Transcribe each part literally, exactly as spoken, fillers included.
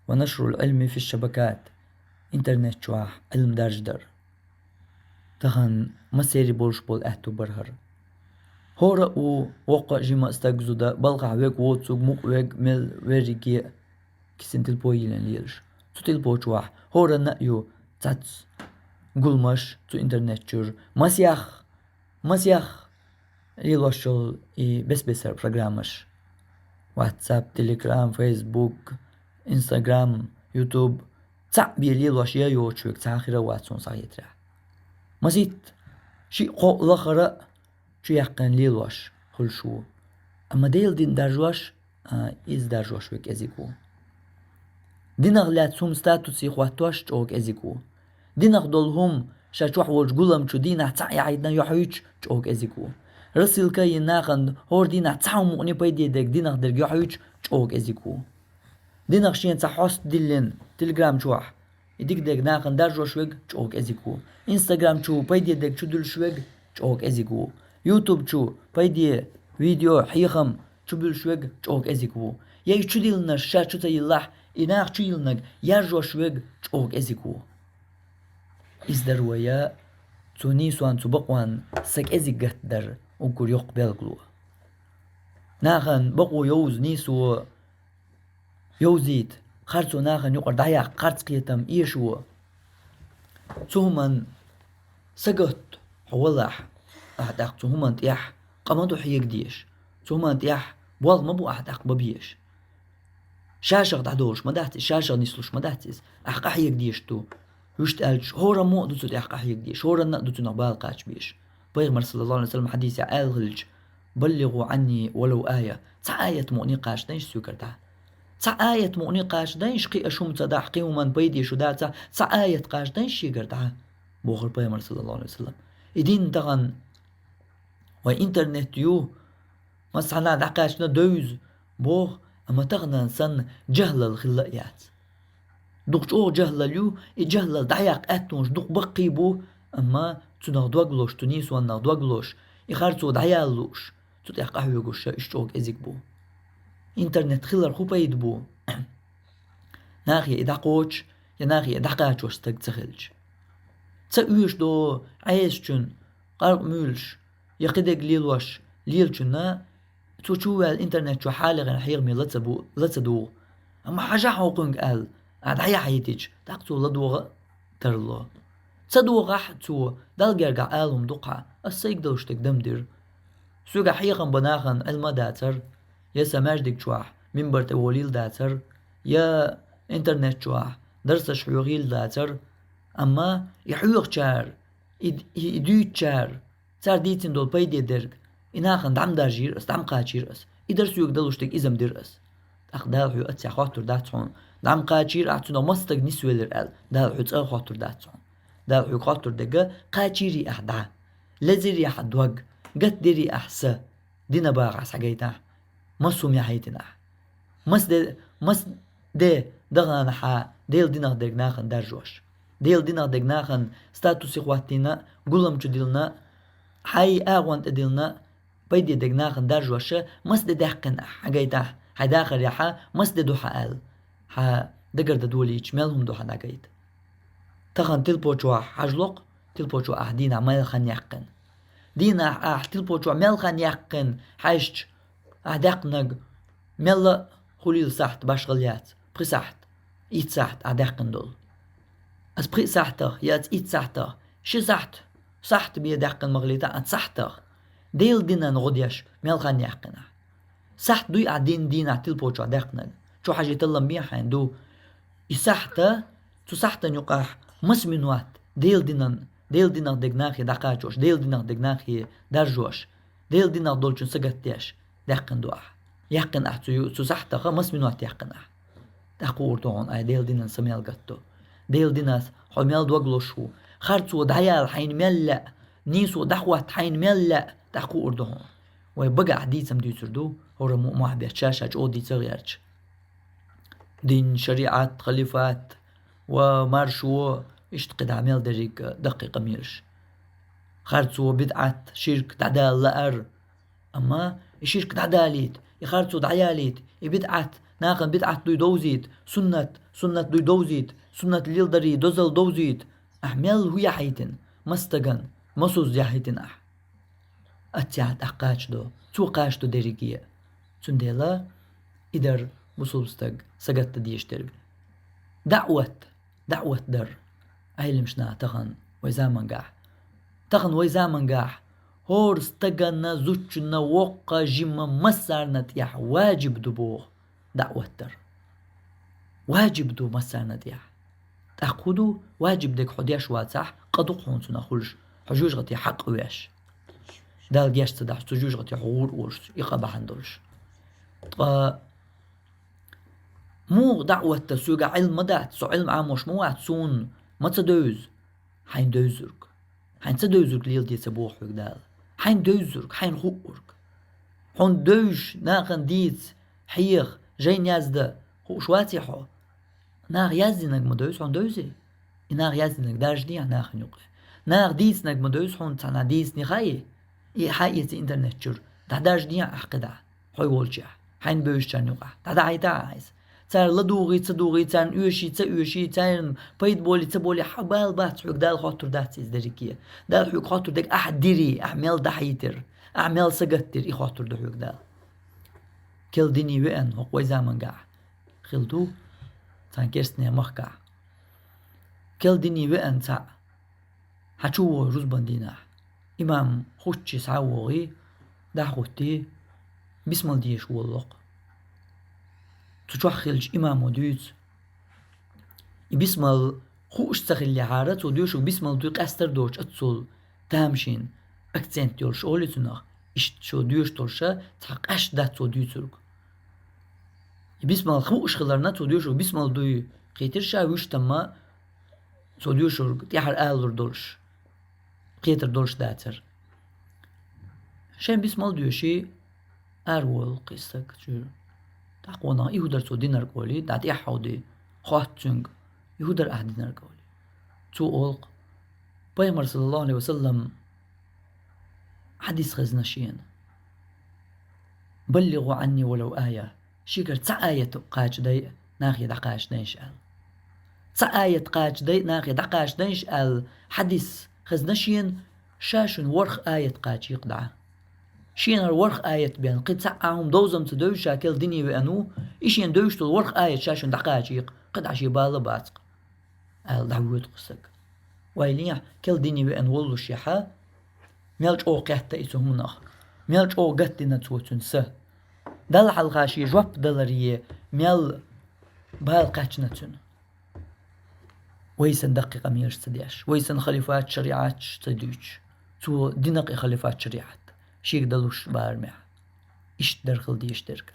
ونشر العلم في الشبكات, интернет чохь Ӏилма даржадар. Тахана массеран болуш болу аьтту бара хӀара. ХӀора а ву, воккха а жима а стаг зуда, балхахь верг воцург, мукъа верг мел верриге а кисина телефон йиллина лелаш. Цу телефон чохь хӀоранна а ю цхьацца гуламаш цу интернет чуьра. Масех, масех лелош йолу и бес-бесара программаш. WhatsApp, Telegram, Facebook, Instagram, YouTube. Цхьаъ бен лелош я йоцуш верг цхьа а хир а вац суна схьахетарехь. Масийтта шиъ-кхоъ лахара а чу яьккхина лелош хуьлуш ву. Амма Делан дин даржош, а, иза даржош верг кӀезиг ву. Динах лаьцна хӀума статусе хӀоттош чӀогӀа кӀезиг ву. Динах долу хӀума ша чохь волчу гулам чу дийнахь цхьаъ яхьийтина йохьуьйтуш чӀогӀа кӀезиг ву. Рассылка а йина нахана хӀора дийнахь цхьа хӀума мукъане пайде дерг динах дерг йохьуьйтуш чӀогӀа кӀезиг ву. Динах шен цхьа хьоста диллина Telegram чохь, и дика дерг нахана даржош верг чӀогӀа кӀезиг ву. Instagram чу пайде дерг чу дуьллуш верг чӀогӀа кӀезиг ву. YouTube чу пайде видео, хьехам чу буьллуш верг чӀогӀа кӀезиг ву. Я и чу диллинарш ша чу ца йиллахь, и наха чу йиллинарг яржош верг чӀогӀа кӀезиг ву. Иза дара вай цу нийсонна, цу бакъонна сан кӀезиг гатдар уггар йоккха белгало. Нахана бакъо йовза нийсо йовзийта, харцо нахана юкъара дӀаяккха, харц кхетам эшо. Цу хӀуманна сагатта хьо валахь, ахьа тӀаккха цу хӀуманна тӀехь къа ма ду хьега дезаш. Цу хӀуманна тӀехь болх ма бу ахьа тӀаккха бан безаш. Шашах дӀадолуш ма дац иза, шашах нислуш ма дац иза. Ахьа къахьега дезаш ду. Вуьшта аьлча, хӀораммо а ду цу тӀехь къахьега дезаш, хӀоранна а ду цунах бала кхача безаш. Пайхамар, саллаллаху алейхи ва саллям, хьадисехь аьлла хилча: «بلغوا عني ولو آية». Цхьа аят мукъане кхачадайша соьгара дӀа. Цхьа аят мукъане кхачадайша, кхин аша хӀума ца дахь, кхин хӀуманна пайде шу дацахь, цхьа аят кхачадайша шегара дӀа, бохура Пайхамар, саллаллаху алейхи ва саллям. И дин тахана вай интернет ю, массанхьа дӀакхаьчна девза, боху, амма таханан санна жахӀлал хилла а яц. Дукха чӀогӀа жахӀлал ю, и жахӀлал дӀаяккха аьттонаш дукха баккхий бу, амма цунах дог лозуш, цу нийсоннах дог лозуш, и харцо дӀаяла лууш, цу тӀехь къахьоьгуш ша уьш чӀогӀа кӀезиг бу. Интернет хилар хӀун пайда бу? Нахе и дӀакхочуш, я нахе и дӀакхачош стаг ца хилча. Ца оьшуш до Ӏесачун, къаркъа муьйлуш, я кхидерг лелош лелачунна, цо чу а ваьлла интернет чу хьалехьа хьехаме ла ца бу-, ла ца дугӀу. Амма хьажахь хьо кхуьнга аьлла, ахьа дӀаяхьийтича, тӀаккха цо ладогӀа а тарло. Ца догӀахь цо, Далла гергахь ала хӀума ду-кх хьан, ас сайга долуш дерг дам дира. Соьгахь хьехам бан нахана Ӏилма а дацара, я сан маьждиг чохь мимбар тӀе волийла дацара, я интернет чохь дарсаш хьоьхийла дацара, амма и хьоьхучара, и, и, и дуьйцучара, цара дийцина долу пайде дерг, и нахана дӀа ма даржийра ас, дӀа ма кхачийра ас. И дара соьга далуш дерг, иза-м дира ас. ТӀаккха Дала хьоьга аццехь хоттур дац хьуна, дӀа ма кхачийра ахь, цунах маса стаг нисвелира аьлла, Дала хьоьга цкъа а хоттур дац хьуна. Дала хьоьга хоттур дерг кхачийрий ахь дӀа, лезирий ахь дог, гатдирий ахь са, дина бахахь схьагайтахь, маса хӀума яхьийтина ахь. Маса де, маса де дахана хьан Делан динах дерг нахана даржош. Делан динах дерг нахана статусе хӀоттийна, гулам чу диллина, хьайн агӀон тӀе диллина, пайде дерг нахана даржош, маса де даьккхина ахь, хьагайтахь, хьайн дахарехь маса де ду хьан аьлла, хьан дагардан долийча мел хӀума ду хьан дӀагайта. Тахана тилпо чохь хьажа локху, тилпо чохь ахь дийнахь мел хан яьккхина. Дийнахь ахь тилпо чохь мел хан яьккхина хьаьжча, ахь даьккхинарг мелла а хуьлийла сахьт башхалла яц, пхи сахьт, итт сахьт ахь даьккхина долу. Аса пхи сахьтах, я аса итт сахьтах, ши сахьт, сахьт бен даьккхина ма хилийта, аса сахьтах Делан динан гӀо деш мел хан яьккхина ахь. Сахьт дуй ахь дин дийнахь тилпо чохь даьккхинарг? Чу хьажий таллам бен хьайна ду. И сахьта, цу сахьтан юкъахь маса минот Делан динан, Делан динах дерг нахе дӀакхачош, Делан динах дерг нахе даржош, Делан динах долчун сагатдеш даьккхина ду ахь. Яьккхина ахь цу ю-, цу сахьтах маса минот яьккхина ахь. ТӀаккха хуур ду хьуна, ай Делан динан са мел гатдо. Делан динах хьо мел дог лозуш ву. Харцо дӀаяла хьайна мел лаьа, нийсо дӀахӀотта хьайна мел лаьа, тӀаккха хуур ду хьуна. Вай багахь дийцам дуьйцур ду, хӀора мо-, мохь бетташ ша-ша чӀогӀа дийца гӀерташ. Дин, шариӀат, халифат ва маршо, иштта кхидӀа мел дерриг даккхий къамелаш. Харцо, бидӀат, ширк дӀадала лаар, амма и ширк дӀадалийта, и харцо дӀаялийта, и бидӀат Нахана бидӀат дуй довзийта, суннат, суннат дуй довзийта, суннат леладара дозал довзийта. Ахь мел хӀу яхьийтина, маса стагана, масузза яхьийтина ахь. Аццехьа тӀаккха кхачадо, цо кхачадо дерриге. Цундела и дар бусулба стаг сагатта дезаш дерг. ДаӀват, даӀват дар. Ӏилмаш наха тахан вай замангахь. Тахан вай замангахь хӀора стагана, зудчунна, воккха, жима массарна тӀехь ваджиб ду боху даӀват дар. Ваджиб ду массарна тӀехь. ТӀаккха хӀун ду, ваджиб дерг хьо деш вацахь, къа ду-кх хьуна цунах хуьлуш, хьо жоьжахати хьакъ веш. Дала геч ца дахь, цу жоьжахати хьо гӀур а волуш, и къа бахьана долуш. Ткъа муха даӀват дан, соьга Ӏилма ма дац, со Ӏилма Ӏамош ма вац, суна ма ца девза. Хьайна девзург. Хьайна ца девзург леладе ца боху хьоьга Дала. Хьайна девзург, хьайна хуург. Хьуна девзаш, нахана дийца, хьеха, жайна язда хууш ваций хьо? Наха яздинарг ма девза, хьуна девзий? И наха яздинарг даржадехьа нахана юкъе. Наха дийцинарг ма девза, хьуна цхьанхьа дийцина хаий? И хьаэца интернет чуьра, дӀадаржадехьа ахь кхидӀа, хьо волчехь, хьайна бевзачарна юкъахь, дӀадахьийта ахь иза. Цара ладугӀий, ца дугӀий, царна оьший, ца оьший, царна пайда болий, ца болий, хьан бала бац хьоьга, Дала хоттур дац иза дерриге. Дала хьоьга хоттур дерг ахь дирий, ахь мел дӀахьийтира, ахь мел сагатдира, и хоттур ду хьоьга Дала. Кел дине веана хӀокху вай замангахь хилла ду, цхьана керстанийн махкахь. Кел дине веана цхьаъ, хьан чу вогӀий рузбан дийнахь, имам хӀуттучу схьа а вогӀий, дӀахӀуттий, бисмал дезаш волало-кх. Цу чохь хиллачу имамо дуьйцу. И бисмал хууш ца хиллехьара, цо доьшург бисмал дуй къаьстар доцуш, оццул тамашийна акцент йолуш олий цунах, иштта цо доьшуш долуша цхьа къаьстта дац цо дуьйцург. И бисмал хууш хиларна, цо доьшург бисмал дуй кхийтира ша, вуьш тамма цо доьшург тӀаьхьара алалур долуш, кхетар долуш дацара. Шайн бисмал доьший, араволу кхин стаг чуьра. ТӀаккха ванах, и хӀу дара цо динарг олий, дӀа тӀаьхьа хьовдий, хотту цуьнга, и хӀу дара ахь динарг олий. Цо олу-кх, Пайхамар, саллаллаху Ӏалайхи ва саллам, хьадис хезна шена: «БаллигӀу Ӏанни валав ая». Шегара цхьа аят кхачадай, нахе дӀакхачадайша аьлла. Цхьа аят кхачадай, нахе дӀакхачадайша аьлла, хьадис хезна шена, ша шуна ворхӀ аят кхачийкха дӀа. Шена хӀара ворхӀ аят бен, кхин цхьа а хӀума довза ца девза ша кел дине веана ву, и шена девзаш долу ворхӀ аят ша шуна дӀакхачийкха, кхидӀа шен бала бац-кх, аьлла, дӀавоьду-кх стаг. Вай лехьа, кел дине веана воллушехьа, мел чӀогӀа кхетта и цу хӀуманах, мел чӀогӀа гатдина цо цуьнан са. Далла хьалха шен жоп даларе мел бала кхаьчна цуьнан. Вай санна даккхий къамелаш ца деш, вай санна халифат, шариӀаташ ца дуьйцуш, цо дина-кх и халифат, шариӀат, шега далуш барамехь. Иштта дара хила дезаш дерг.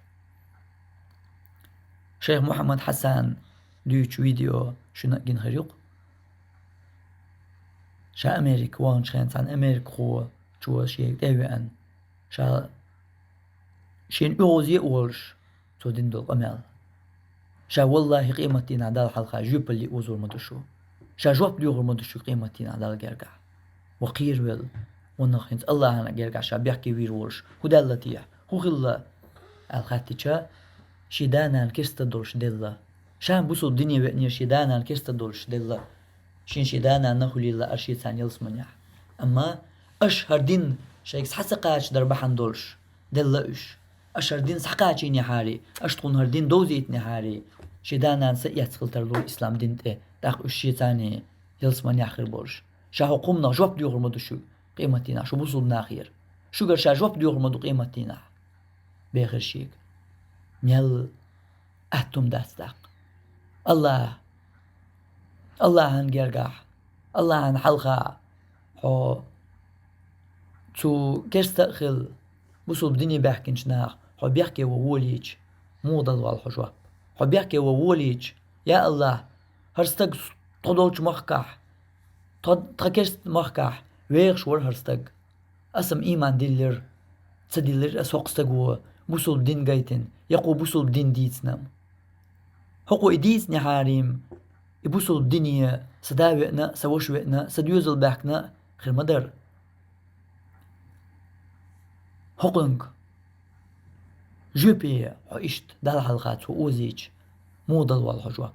Шайх Мухьаммад Хьасан дуьйцучу видео шуна а гина хир ю-кх. Ша Америка ваханчу хенахь цхьана америкахочо шега тӀе а веана, ша шена оьгӀазе а волуш, цо дина долу къамел. Ша, валлахӀи, къематдийнахь Далла хьалха жоьпалле озор ма ду шу. Ша жоп доьхур ма ду шу къематдийнахь Далла гергахь. Ва кхеравелла, ванах хӀинца АллахӀана гергахь ша бехке вийр волуш, хӀун даьлла техьа, хӀун хилла аьлла хаьттича, шен да-нана керста долуш делла. Ша бусулба дине веанера, шен да-нана керста долуш делла. Шен шен да-нана хуьлийла ара шен царна ялсаманехь. Амма аша хӀара дин шайга схьа ца кхачадар бахьана долуш делла уьш. Аша хӀара дин схьакхачийнехьарий, аша тхуна хӀара дин довзийтинехьарий, шен да-нана са эцна хила тарлура ислам дин тӀе, тӀаккха уьш шен царний ялсаманехь хир болуш. Ша хӀокху хӀуманах жоп доьхур ма ду шуьга къематдийнахь, шу бусулба нах яра. Шуьгара ша жоп доьхур ма ду къематдийнахь. Бехира шега. Мел аьтту хӀума дац тӀаккха. АллахӀ, АллахӀан гергахь, АллахӀан хьалха хьо цу керста а хилла, бусулба дине баьхкинчу наха хьо бехке ван волийча, муха дала вала хьо жоп? Хьо бехке ван волийча, я АллахӀ, хӀара стаг тхо долчу махкахь, тхо, тхан керста махкахь вехаш вара хӀара стаг. Аса-м ийман диллира, ца диллира аса хӀокху стага бусулба дин гайтина, я кхо бусулба дин дийцина-м. ХӀокхо и дийцинехьарий-м, и бусулба дине сан да веана а, сан ваша веана а, сан доьзал баьхкина а хир ма дара. ХӀокхуьнга Жоьпе хьо иштта Далла хьалха цо озийча, муха дала воалл хьо жоп?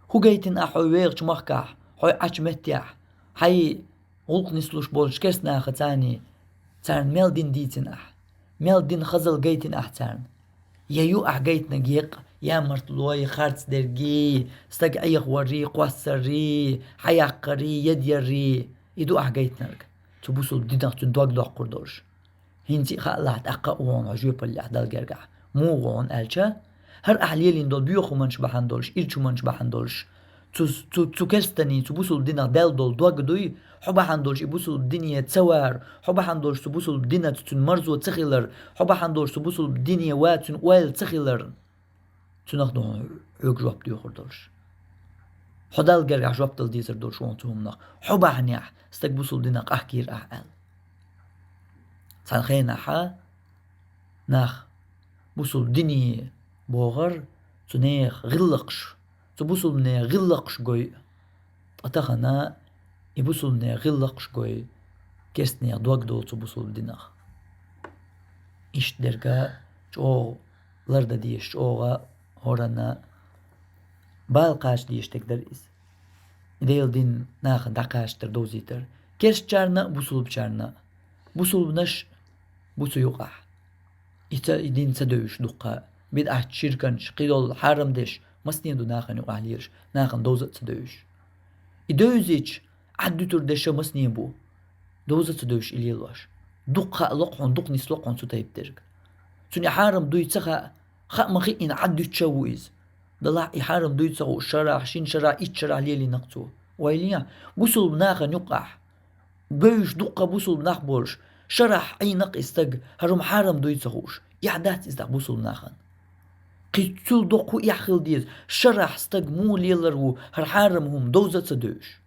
ХӀу гайтина ахь хьо вехачу махкахь, хьо Ӏачу меттехь, хьайн гӀуллакх нислуш болчу керстанахаца, царна мел дина дийцина ахь? Мел дина хазалла гайтина ахь царна? Я ю ахь гайтинарг еккъа ямартлой, харцдерг, стаг Ӏехавар, кхоссар, хьаяккхар, ядъяр? И ду ахь гайтинарг, цу бусулба динах цуьнан дог доккхур долуш? ХӀинца а хаалахь, тӀаккха а вон хьо жоьпаллехь Далла гергахь. Муха вон аьлча, хӀара ахь лелийна долу боьха хӀуманаш бахьана долуш, ирчу хӀуманаш бахьана долуш, цу, цу, цу керстанийн, цу бусулба динах даьлла долу дог дуй, хьо бахьана долуш и бусулба дине ца вар, хьо бахьана долуш цу бусулба динаца цуьнан марзо ца хилар, хьо бахьана долуш цу бусулба дине ван цуьнан ойла ца хилар. Цунах ду хьоьга жоп доьхур долуш. Хьо Далла гергахь жоп дала дезар долуш вон цу хӀуманах. Хьо бахьанехь стаг бусулба динах къахкийра ахь аьлла. Цхьана хенахь нах бусулба дине богӀура, цу нехан гӀиллакхаш, цу бусулба нехан гӀиллакхаш гой. Ткъа тахана и бусулба нехан гӀиллакхаш гой, керстанех дог долу цу бусулба динах. Иштта дерг чӀогӀа лардан дезаш, чӀогӀа хӀоранна бала кхача дезаш дерг дара иза. И Делан дин нахана дӀакхачийтар, довзийтар. Керстачарна а, бусулбачарна а. Бусулбанаш бу цу юкъахь. И ца, и дин ца девзаш дуккха, бидӀатчу, ширканчу, кхидолу хьарам деш масане ду нахана юкъахь лелаш, нахана довза а ца девзаш. И девзича, Ӏад дуьтур деш а масане бу, довза а ца девзаш и лелош. Дукха хаало-кх хьуна, дукха нисло-кх хьуна цу тайпа дерг. Цунна и хьарам дуй ца хаьа, хаа ма-хиъина Ӏад дуьтуш а ву иза. Делахь и хьарам дуй ца хууш шарахь, шина шарахь, итт шарахь лелийна-кх цо. Ойла е, бусулба нахана юкъахь бевзаш дуккха бусулба нах болуш, шарахь Ӏийна-кх и стаг, хӀара хӀума хьарам дуй ца хууш. Эхь дац иза тӀаккха бусулба нахана? Кхин цул доккха хӀун эхь хила деза? Шарахь стаг муха лелар ву хӀара хьарам хӀума довза а ца девзаш?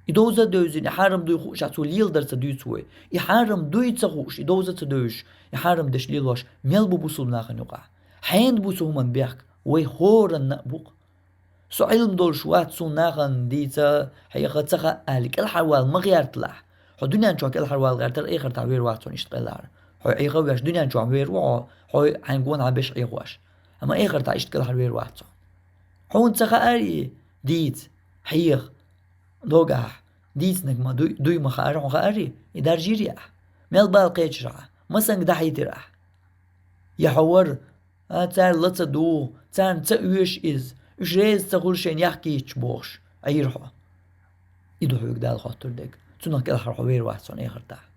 И довза а девзина, и хьарам дуй хуушехь, цо леладар ца дуьйцу вай. И хьарам дуй ца хууш, и довза а ца девзаш, и хьарам деш лелош мел бу бусулба нахана юкъахь? Хьенан бу цу хӀуманна бехк? Вай хӀоранна а бу-кх. Со Ӏилма долуш вац, суна нахана дийца, хьеха ца хаьа аьлла, кӀелхьарвала ма гӀерталахь. Хьо дуьнен чохь кӀелхьарвала гӀертар, эхартахь вер вац хьуна иштта къайлахьара. Хьо Ӏеха а веш, дуьнен чохь вер ву хьо, хьо хьайн гонахьа беш Ӏехош. Амма эхартахь иштта кӀелхьарвер вац хьо. Хьуна ца хаарий, дийца, хьеха, догахь, дийцинарг ма дуй, дуй ма хаара, хьуна хаарий, и даржийрий ахь? Мел бала кхечира ахь? Масанга дӀахьийтира ахь? Я хьо вара, а, цара ла ца дугӀу, царна ца оьшу иза, уьш реза ца хуьлу шайна яхкийча бохуш, Ӏийра хьо. И ду хьоьга Дала хоттур дерг. Цунах кӀелхьара хьо вер вац хьуна эхартахь.